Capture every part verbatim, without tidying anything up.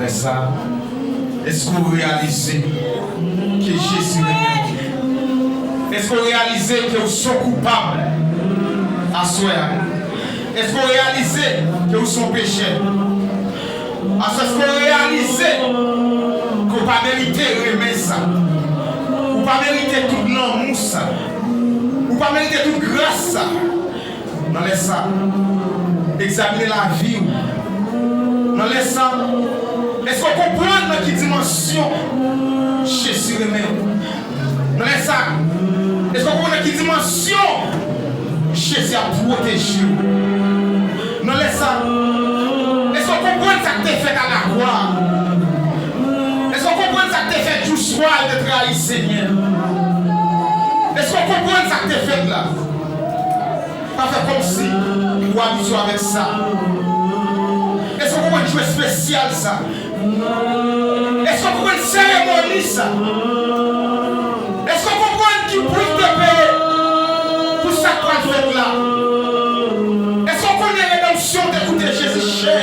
Sa, èske w reyalize ke Jezi renmen w? Èske w reyalize ke w se yon koupab aswè a? Èske w reyalize ke w se yon pechè? Aswè, èske w reyalize ke w pa merite renmen sa? Ou pa merite tout lanmou sa? Ou pa merite tout gras sa? Nan lè sa, egzamine lavi w. Nan lè sa, èske w konprann nan ki dimansyon Jezi renmen w? Nan lè sa, èske w konprann nan ki dimansyon Jezi ap pwoteje w? Nan lè sa, èske w konprann sa k te fèt alakwa? Èske w konprann sa k te fèt jou swa l te trayi Senyè? Èske w konprann sa k te fèt la? Pa fè kòmsi ou abitye avèk sa. Èske w konprann jou espesyal sa? Èske w konprann seremoni sa? Èske w konprann ki pri k te peye pou sa k pral fèt la? Èske w konnen redanmsyon te koute Jezi chè?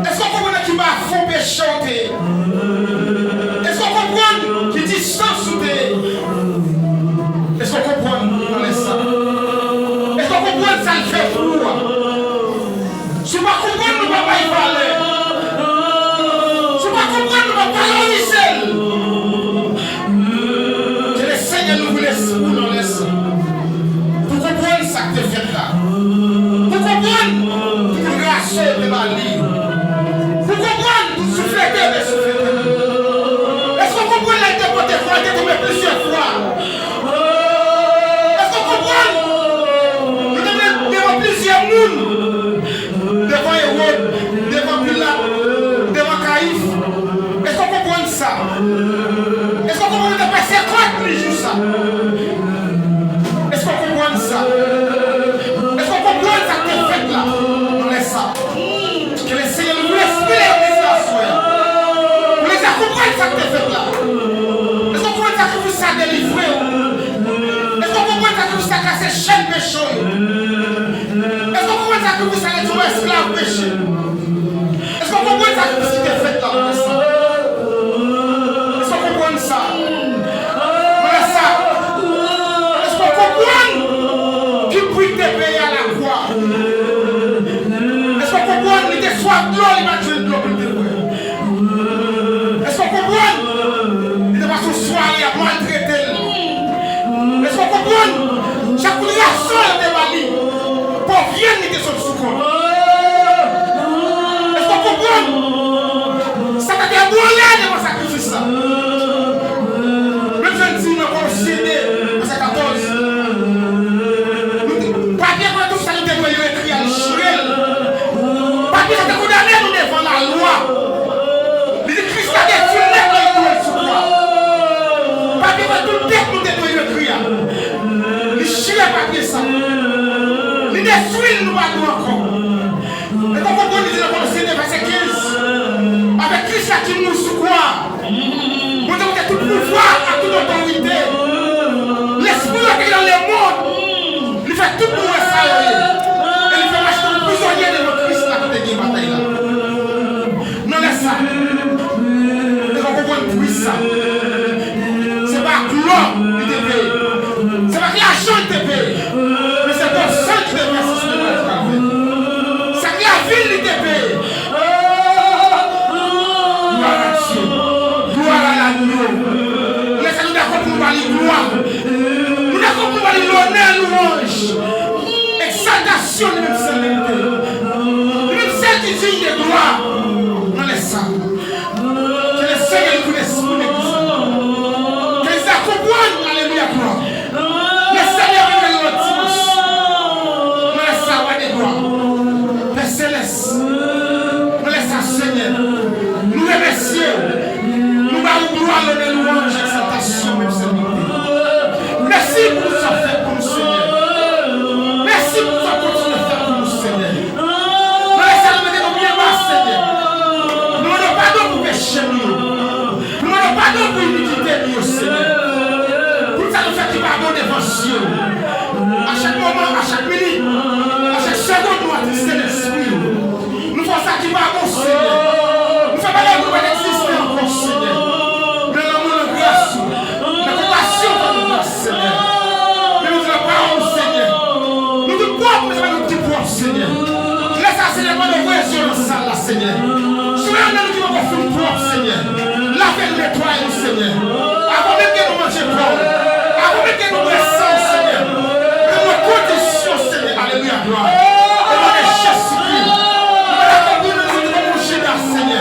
Èske w konprann nan ki bafon peche w te ye? Èske w konprann ki distans ou te ye? Èske w konprann nan lè sa? Èske w konprann sa l fè pou ou a? Si w pa konprann, nou pa bay valè. Si w pa konprann, nou pa valorize l. Ke le Senyè louvri lespri w nan lè sa. Pou konprann sa k te fèt la. Pou konprann tout raso yo te ba li. Pou konprann tout souflete yo te souflete li. Èske w konprann lè l te pote kwa, l te tonbe plizyè fwa? Èske w konprann? Li te devan plizyè moun. Devan Ewòd, devan Pilat, devan Kayif. Èske w konprann sa? Èske w konprann yo te pèsekot li jou sa? Èske w konprann sa? Èske w konprann sa k te fèt la? Nan lè sa, ke le Senyè louvri lespri legliz la aswè a. Pou legliz la konprann sa k te fèt la. Èske w konprann sakrifis sa delivre w? Èske w konprann sakrifis sa kase chèn peche w yo? Èske w konprann sakrifis sa retire w esklav peche? Èske w konprann sakrifis ki te fèt la nan lè sa? Èske w konprann sa? Nan lè sa, èske w konprann ki pri k te peye alakwa? Èske w konprann li te swaf dlo, li pa t jwenn dlo pou l te bwè? Èske w konprann? Li te pase yon sware ap maltrete l. Èske w konprann? Chak kout rason yo te ba li, pòv vyann li te sot sou kò l. Èske w konprann? Satan te ebranle devan sakrifis la. Menm jan l di nan Kolosyen de, vèsè katòz, papye kòlè tout sa nou te dwe yo ekri a, li chire l. Papye sa te kondane nou devan lalwa. Li di Kris la detwi l nèt lè l klouwe l sou kwa. Papye kòlè tout dèt nou te dwe yo ekri a, li chire papye sa. Li detwi l, nou pa dwe ankò. Èske w konprann li di nan Kolosyen de vèsè kenz, avèk Kris la ki mouri sou kwa a, Bondye montre tout pouvwa ak tout otorite. Lespri yo te nan lemonn. Li fè tout mouvman sa yo ye. E li fè mache tankou prizonye devan Kris la ki te gen batay la. Nan lè sa, èske w konprann pri sa? Se pa ak lò li te peye. Se pa ak lajan li te peye. Men se pou san ki te vèse sou lotèl Kalvè. Se ak lavi l li te peye. Glwa a Dye. Glwa a l'agneau. Lè sa nou dakò pou nou ba li glwa. Nou dakò pou nou ba li lonè, lwanj, egzaltasyon, li menm sèl merite. Li menm sèl ki diy de glwa. Nan lè sa, ke le Senyè louvri lespri legliz la. Ke legliz la konprann, alelouya, glwa. Le Senyè vin nan lòt dimansyon. Nan lè sa, wa de glwa, Pè Selès, nan lè sa, Senyè, nou remèsye w. Nou ba ou glwa, lonè, lwanj, egzaltasyon, menm sèl merite. Mèsi pou tout sa w fè pou nou, Senyè. Mèsi pou tout sa w kontinye fè pou nou, Senyè. Nan lè sa, nou mete nou byen ba, Senyè. Nou mande w padon pou peche nou yo. Nou mande w padon pou inikite nou yo, Senyè. Pou sa nou fè ki pa bon devan zye w. A chak moman, a chak minit, a chak segonn, nou atriste lespri w. Nou fè sa ki pa bon, Senyè. Senyè. Si w gen nan nou ki poko fin pwòp, Senyè, lave n, netwaye nou, Senyè. Avan menm ke nou manje kò w, avan menm ke nou bwè san w, Senyè, ban nou kondisyon, Senyè. Alelouya, glwa. O non de Jezikri. Nou pa dakò pou nou di kòm yon Jida, Senyè.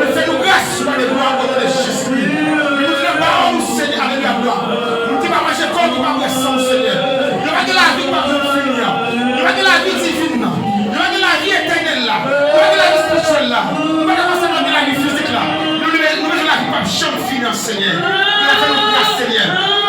Men fè nou gras, ou pa de glwa, o non de Jezikri. Nou di nan pawòl ou, Senyè, alelouya, glwa. Nou ki pa manje kò w, ki pa bwè san w, Senyè. Nou pa gen lavi ki pa janm fini an. Nou pa gen lavi divin nan. Nou pa gen lavi etènèl la. Nou pa gen lavi espirityèl la. Nou pa dakò sèlman gen lavi fizik la. Nou, nou, nou bezwen lavi k p ap janm fini an, Senyè. Fè nou gras, Senyè.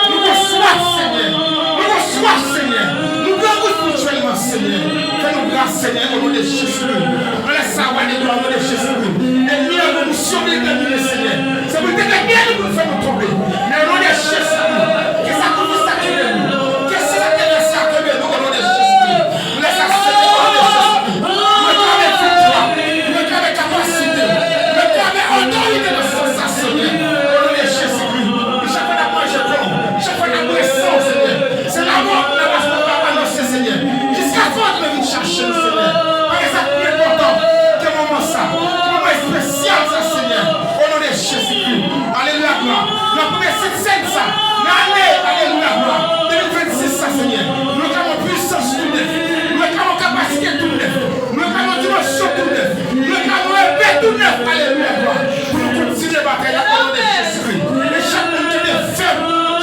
Nou gen swaf, Senyè. Nou gen swaf, Senyè. Nou grangou espirityèlman, Senyè. Fè nou gras, Senyè, o non de Jezikri. Anlè sa, wa de glwa, o non de Jezikri. Ènmi an gen misyon li detèmine, Senyè. Se pou l detèmine nou pou l fè nou tonbe. Men o non de Jezikri, ke sakrifis la kenbe nou. Ke san sa te vèse a kenbe nou, o non de Jezikri. Lè sa, Senyè, o non de Jezikri. Nou reklame viktwa. Nou reklame kapasite. Nou reklame otorite nan san sa, Senyè. O non de Jezikri. Chak fwa n ap manje kò w, chak fwa n ap bwè san w, Senyè. Se lanmò nan pas nou pa anonse, Senyè. Jiskaske w vin chache nou, Senyè. Pa gen sa k pi enpòtan ke moman sa, ke moman espesyal sa, Senyè. O non de Jezikri. Alelouya, glwa. Nan premye Sent Sèn sa, nan ane, alelouya, glwa, de mil vennsis sa, Senyè. Nou reklame yon pwisans tou nèf. Nou reklame yon kapasite tou nèf. Nou reklame yon dimansyon tou nèf. Nou reklame yon epe tou nèf. Alelouya, glwa. Pou nou kontinye batay la, o non de Jezikri. E chak moun ki te fèb,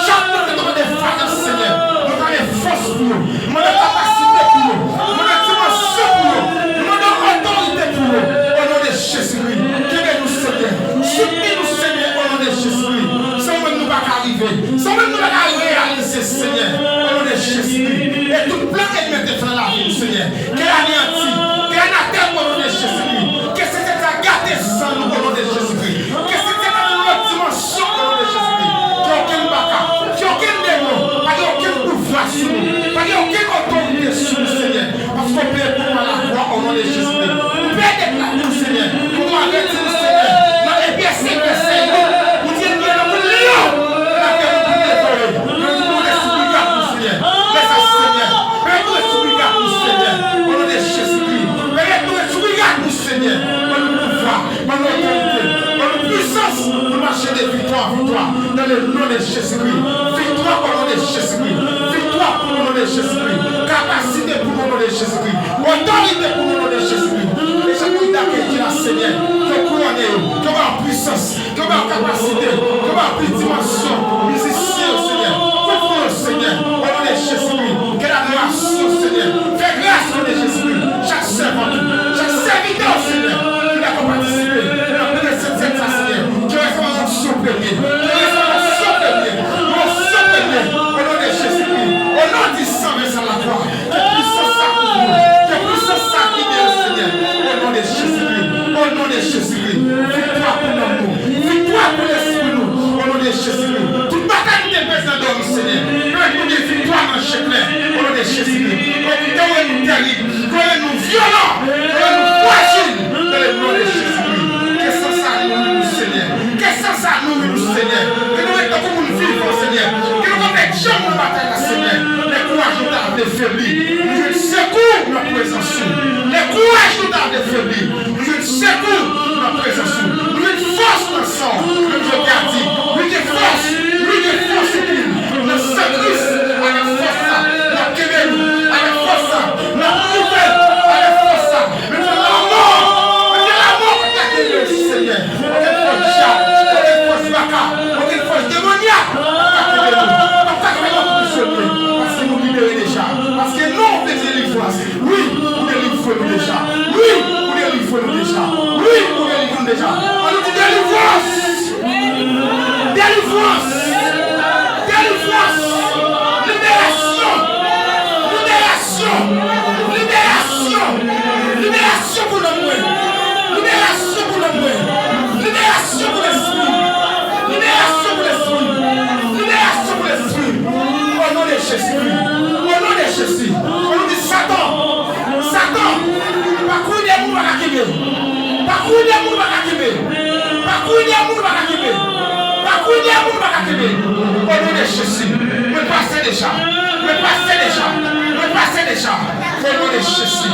chak moun ki te mande fayans, Senyè, nou mande fòs pou yo. Nou mande kapasite pou yo. Nou mande dimansyon pou yo. Nou mande otorite pou yo. O non de Jezikri. Kenbe nou, Senyè. Soutni nou, Senyè, o non de Jezikri. San ou menm nou pa ka rive. San ou menm nou pa ka reyalize, Senyè, o non de Jezikri. E tout plan ènmi an te fè nan lavi nou, Senyè. Ke l aneyanti, ke l anatèm o non de Jezikri. Ke Sentespri a gate san nou o non de Jezikri. Ke Sentespri a nan yon lòt dimansyon o non de Jezikri. Ke okenn baka, ke okenn demon, pa gen okenn pouvwa sou nou. Pa gen okenn otorite sou nou, Senyè. Paske w peye pou nou pa lakwa o non de Jezikri. Ou peye deplak nou, Senyè. Pou nou avèti nou, Senyè. Nan Ebre senk vèsè uit, ou di ènmi an nan kou lyon. L ap gen nou pou devore. Nou di nou lespri gad nou, Senyè. Lè sa, Senyè. Peye nou lespri gad nou, Senyè. O non de Jezikri. Peye nou lespri gad nou, Senyè. Ban nou pouvwa. Ban nou otorite. Ban nou pwisans. Pou mache de viktwa an viktwa. Nan le non de Jezikri. Viktwa o non de Jezikri. Viktwa pou nou o non de Jezikri. Kapasite pou nou o non de Jezikri. Otorite pou nou o non de Jezikri. E chak moun ki dakèy ki la, Senyè, ke w kouwone yo, ke w ba yo pwisans, ke w ba yo kapasite, ke w ba yo plis dimansyon. Mizisyen yo, Senyè, kouvri yo, Senyè, o non de Jezikri. Ke ladorasyon, Senyè, fè gras o non de Jezikri. Chak sèvant ou, chak sèvitè w, Senyè, ki dakò patisipe nan premye Sent Sèn sa, Senyè, ke resevwa onksyon premye, ke resevwa onksyon premye, onksyon premye, o non de Jezikri, o non di san vèse a lakwa, ke pwisans sa kouvri w, ke pwisans sa gide w, Senyè, o non de Jezikri, o non de Jezikri, viktwa pou nanm nou, viktwa pou lespri nou, o non de Jezikri, tout batay nou te pèdi nan dòmi, Senyè, pèmèt nou gen viktwa nan je klè, o non de Jezikri, ke w rann nou tèrib, ke w rann nou vyolan, ke w rann nou frajil, nan le non de Jezikri, ke san sa nouri nou, Senyè. Ke san sa nouri nou, Senyè. Ke nou ret tankou moun vivan, Senyè. Ke nou pa pèdi janm nan batay la, Senyè. Lè kouraj nou ta vle febli, nou jwenn sekou nan prezans ou. Lè kouraj nou ta vle febli, nou jwenn sekou nan prezans ou. Nou jwenn fòs nan san w. Menm jan w te di, wi, gen fòs, wi, gen fòs, wi, nan san Kris. Avèk fòs sa, n ap kenbe nou. Avèk fòs sa, n ap moute. Avèk fòs sa, menm jan lanmò, menm jan lanmò pa t ka kenbe w, Senyè. Okenn fòs dyab, okenn fòs baka, okenn fòs demonyak p ap ka kenbe nou, p ap ka fè nou anprizone, paske nou libere deja, paske non w te delivrans. Wi, ou delivre nou deja. Wi, ou delivre nou deja. Wi, ou delivre nou deja. Ann nou di delivrans! Delivrans! Delivrans! Liberasyon! Liberasyon! Liberasyon! Liberasyon pou nanm mwen! Liberasyon pou nanm mwen! Liberasyon pou lespri! Liberasyon pou lespri! Liberasyon pou lespri! O non de Jezikri! O non de Jezi! O non de Satan! Satan! Pakou de moun pa ka kenbe! Pakou de moun pa ka kenbe! Pakou de moun pa ka kenbe! Pakou de moun pa ka kenbe! O non de Jezi! Mwen pase deja! Mwen pase deja! Mwen pase deja! O non de Jezi!